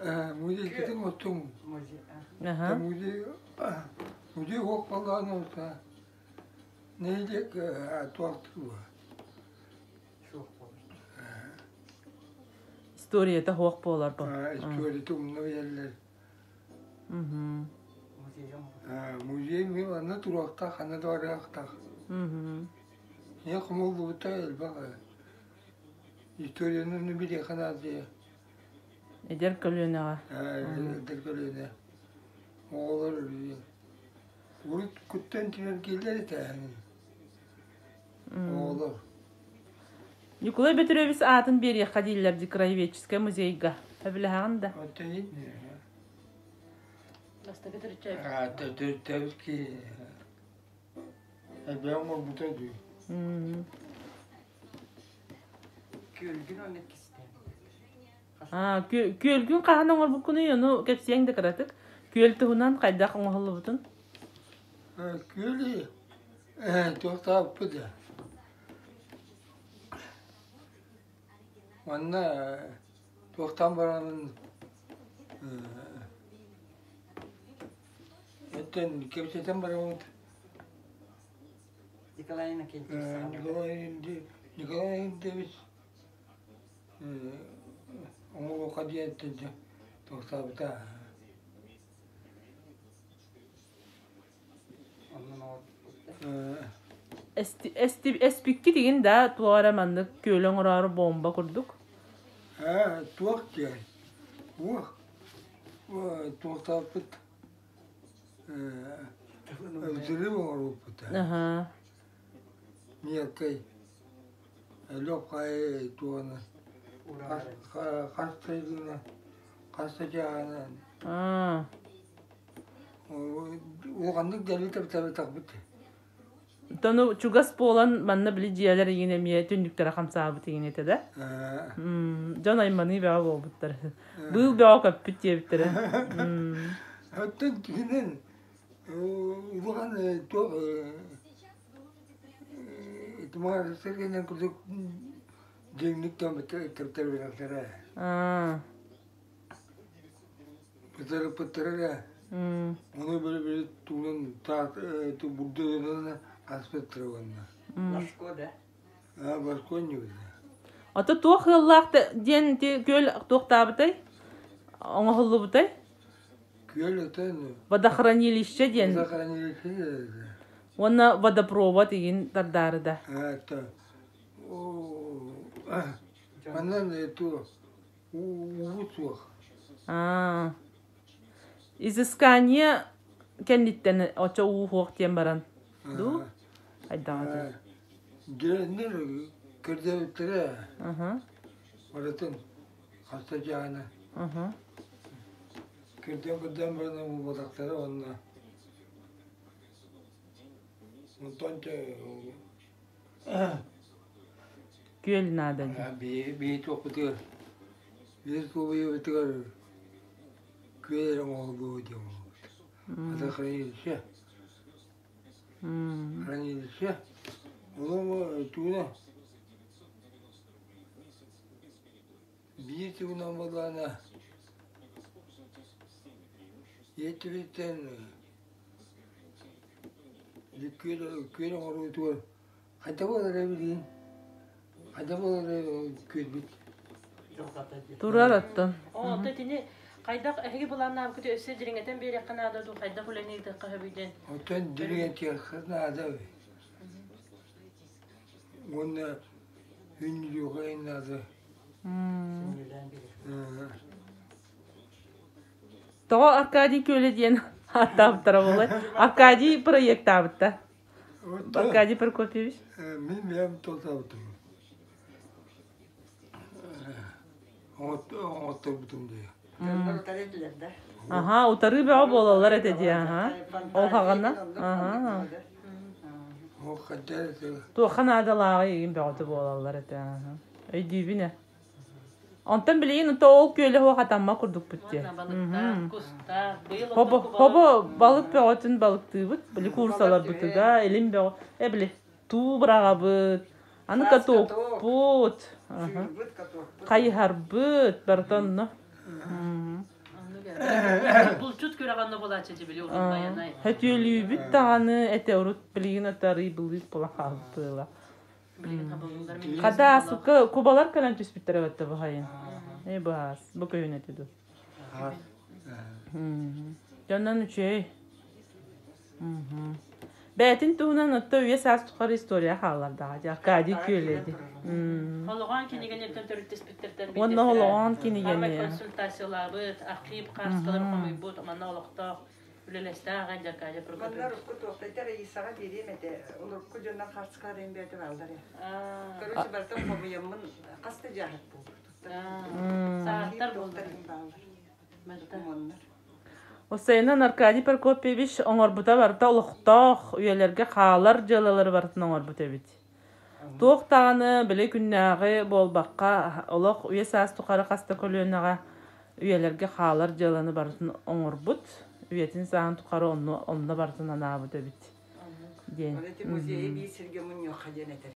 Музейкытын оттуҥ. Музей музей уох балаҕан нэһилиэк туохтуур. Историята суох буолар бу. Историята умна биэрэллэр. Музей мин анна туруохтаах, ханна да барыахтаах. Ийэ хомуллубута элбэх. Историяны билиэхэ наада. Эдэр көлүөнэҕэ. Эдэр көлүөнэ. Оҕолор урут куттан түмэргииллэр этэ. Оҕолор. Ньукулай Бөтүрүөбүс аатын биэриэххэ дииллэр дии краеведческай музейга. Сөбүлэһэҕин да? Бастакы төрүччү. Төрүттээбит киһи элбэҕи оҥорбута дуу. Күөлгүн уонна иккистээн. Күөлгүн хаһан оҥорбуккунуй, ону кэпсиэҥ да кыратык. Күөл туһунан хайдах оҥоһуллубутун? Күөлү туохтаабыппыт да. Манна туохтаан бараммын эттэн кэпсэтэн бараммыт Николай Иннокентьевич Николай Иннокентьевич оҥоруохха диэн туохтаабыта. Эспиккит игин да туох эрэ маннык күөлү оҥороору бомба курдук. Ээ, туох диэн? Уох, туохтааппыт взрыв оҥорбуппут. Мелкай, легкай туоны хас сайдыына, хас да чааһынан Улаханнык дэлби тэптэрбэтэхпит. Тону чугас буолан манна били дьиэлэр игин эмиэ түннүктэрэ хамсаабыт игин этэ да? Дьон айманыы бөҕө буолбуттар. Быыл бөҕө көппүт диэбиттэрэ. Оттон кинин улахан туох тумаарыстар курдук дьиҥник тэптэрбэтэхтэрэ. Пытарыппыттара эрэ. Ону били-били тугунан бурдугунан аспыттара уонна. Баско да? Аа, баско иннибит. Ото туох ыаллаах диэн ити күөл туохтаабытай? Оҥоһуллубутай? Күөл отон Водохранилище диэн. Водохранилище диэн. Уонна водопровод игин тардаары да. Аа, то. Манна ту Уубут суох. Аа. Изыскание кэнниттэн оччо уу суох диэн баран дуу? Айдаҕа Дьиэннэр көрдөөбүттэрэ. Барытын хаста дьаана. Көрдөөн-көрдөөн баран булбатахтара уонна онтон Күөл наада дии. Биһи туохпутугар, биир туобуйабытыгар күөл эрэ оҥоһуллуо диэн оҥоһуллубут. Это хранилище. Хранилище. Ону тууна биир тугунан буоллаҕына ийэтибиттэн күөл күөл оҥоруутугар Хайда буолар эбитин, хайда буолар күөлбүт. Турар оттон. Оо, оттон итини хайдах эһиги былааннаабыккыт өссө дириҥэтэн биэриэххэ наада дуу, хайдах үлэни ыытыахха сөбүй диэн? Оттон дириҥэтиэххэ наада. Уонна үннүлүөхэ наада. Тоҕо Аркадий күөлэ диэн ааттаабыттара буолуой? Аркадий проектаабытта. Аркадий Прокопьевич? Мин бэйэм толтаабытым. Оҥотторбутум дии. Аха, утарыы бөҕө буолаллар этэ дии, аха. Ол хаҕана. Аха. Туохха наадалааҕы игин бөҕөтө буолаллар этэ, аха. Өйдүүбүн ээ. Онтон билигин ото ол күөлэ суох атамма курдукпут дии. Хобо, хобо балык бөҕөтүн балыктыыбыт, били курсаларбытыга, илин бөҕө, э били туу быраҕабыт, аны катокпут, хайыһарбыт, барыта онно. Булчут күрэҕэ онно буолааччы дьэ били урут байанай. Хөтүөлүүбүт даҕаны этэ урут билигин атарыы былыык буола хаалбыт быһыылаах. Билигин хабыллар мин Хата сука кубалар кэлэн түспүттэрэ бэтте бу хайын. Э баас бу көһүн этэ ду. Дьоннон үчүгэй. Бэйэтин туһунан отто үйэ саас тухары история хааллардаҕа дьэ Аркадий Күөлэди. Холоҕоон кинигэниртэн төрүттеспиттэртэн Уонна холоҕоон кинигэни. кинигэни. консультациялаабыт, архив хаарыскалары хомуйбут, манна олохтоох үлэлэстээх аҕай Аркадий Манна Прокопьевич. урукку туохтайтар Раисаҕа биэриэм этэ. Урукку дьоннор хаарыскаларын бэйэтэ бааллар. Короче, барытын хомуйаммын хас да дьааһык буолбут. Сааттар буоллар. Бааллар. Докумуоннар. Осейнан Аркадий Прокопьевич оҥорбута барыта олохтоох, үйэлэргэ хаалар дьыалалары барытын оҥорбут эбит. Туох даҕаны били күннээҕи буолбакка, олох үйэ саас тухары хас да көлүөнэҕэ үйэлэргэ хаалар дьыаланы барытын оҥорбут, үйэтин сааһын тухары онно, онно барытын анаабыт эбит диэн. Ити музейы биир сиргэ мунньуохха диэн этэр.